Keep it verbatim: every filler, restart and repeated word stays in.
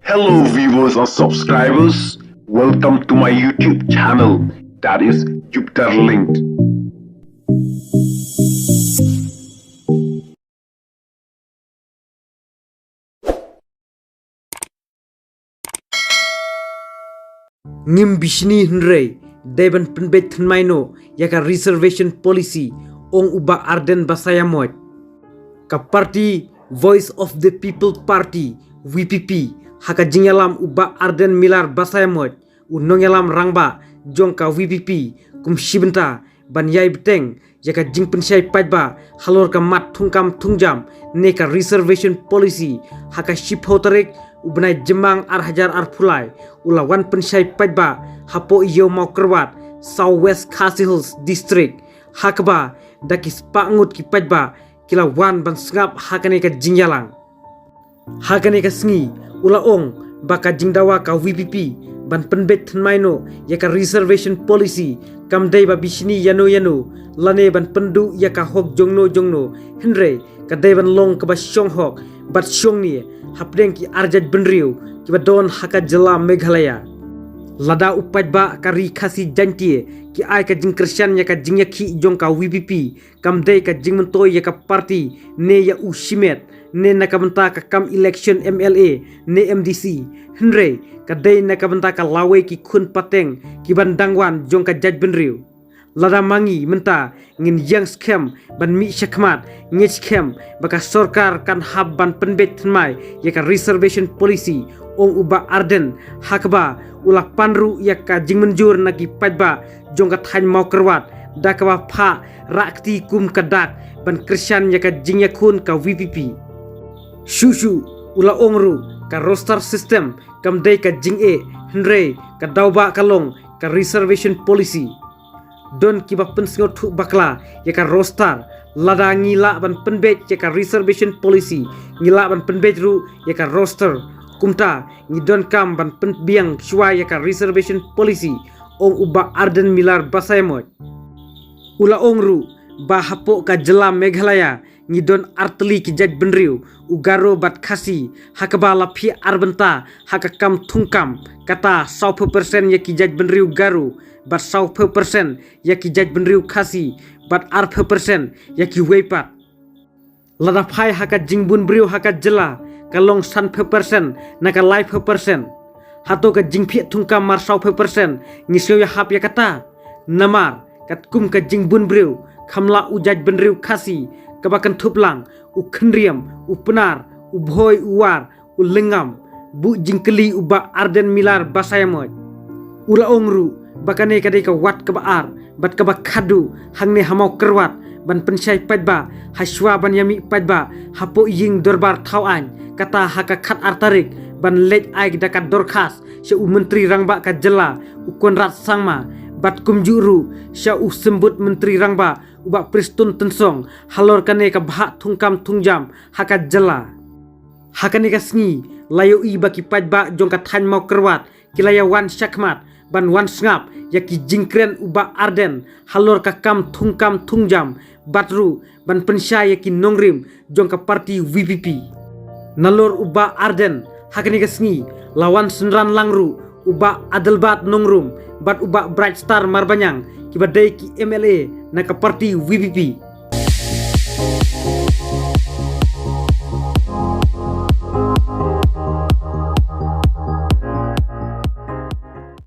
Hello, viewers and subscribers. Welcome to my YouTube channel, that is Jupiter Linked. Ngim bishni hynrei dei ban pynbeit thymmai noh ïa ka reservation policy, ong u Bah Ardent Basaiawmoit. Ka party Voice of the People Party, V P P, ha ka jingïalam u Bah Ardent Miller Basaiawmoit, u nongïalam rangbah jong ka V P P, kum shi bynta ban ïai bteng ïa ka jingpynshai paidbah halor ka mat thungkam thungjam ne ka reservation policy, ha ka shiphew tarik u bnai Jymmang ar hajar arphew lai, u la wan pynshai paidbah hapoh Ïew Mawkyrwat, South West Khasi Hills District, ha kaba da ki spah ngut ki paidbah ki la wan ban sngap ha kane ka jingïalang. Ha kane ka sngi u la ong ba ka jingdawa ka V P P ban pynbeit thymmai noh ïa ka reservation policy kam dei ba bishni ïano ïano lane ban pynduh ïa ka hok jongno jongno, hynrei ka dei ban long kaba shong hok bad shong nia hapdeng ki arjait bynriew kiba don ha ka jylla Meghalaya. Lada u paidbah ka Ri Khasi Jaintia ki ai ka jingkyrshan ïa ka jingïakhih jong ka V P P, kam dei ka jingmyntoi ïa ka party ne ïa u shimet ne na ka bynta ka kam election M L A ne M D C, hynrei ka dei na ka bynta ka lawei ki khun pateng ki ban dang wan jong ka jaitbynriew. Lada ma ngi mynta ngin ïeng skhem ban mih shakhmat, ngeit skhem ba ka sorkar kan hap ban pynbeit thymmai ïa ka reservation policy, ong u Bah Ardent, ha kaba u la pan ruh ïa ka jingmynjur na ki paidbah jong ka thaiñ Mawkyrwat da kaba phah rah kti kum ka dak ban kyrshan ïa ka jingïakhun ka V P P. Shuh shuh u la ong ruh ka roster system kam dei ka jingeh, hynrei ka daw ba ka long ka reservation policy. Don kiba pynsngewthuh bakla ïa ka roster. Lada ngi lah ban pynbeit ïa ka reservation policy, ngi lah ban pynbeit ruh ïa ka roster. Kumta ngi donkam ban pynbiang shuwa ïa ka reservation policy, ong u Bah Ardent Miller Basaiawmoit. U la ong ruh ba hapoh ka jylla Meghalaya ngi don artylli ki jaitbynriew, u Garo bad Khasi, ha kaba la phiah ar bynta ha ka kam thungkam, kata sawphew percent ïa ki jaitbynriew Garo bad sawphew percent ïa ki jaitbynriew Khasi bad arphew percent ïa kiwei pat. Lada phai ha ka jingbun briew ha ka jylla ka long sanphew percent na ka laiphew percent. Hato ka jingphiah thungkam mar sawphew percent ngi sngew ïahap ïa kata? Namar katkum ka jingbun briew, kham lah u jaitbynriew Khasi kaba kynthup lang, u Khynriam, u Pnar, u Bhoi, u War, u Lyngngam, buh jingkylli u Bah Ardent Miller Basaiawmoit. U la ong ruh ba kane ka dei ka wat kaba ar bad kaba khadduh hangne ha Mawkyrwat ban pynshai paidbah ha shuwa ban ïamih paidbah hapoh ïing dorbar thawaiñ, kata ha ka khatar tarik, ban leit ai da ka dorkhas sha u Myntri Rangbah ka jylla, u Conrad Sangma, bad kumjuh ruh sha u Symbud Myntri Rangbah, u Bah Prestone Tynsong, halor kane ka bhah thungkam thungjam ha ka jylla. Ha kane ka sngi la ïohi ba ki paidbah jong ka thaiñ Mawkyrwat ki la ïa wan shakhmat ban wan sngap ïa ki jingkren u Bah Ardent halor ka kam thungkam thungjam, bad ruh ban pynshai ïa ki nongrim jong ka party V P P. Nalor u Bah Ardent, ha kane ka sngi la wan synran lang ruh u Bah Adelbert Nongrum bad u Bah Brightstar Marbaniang, kiba dei ki M L A na ka party V P P.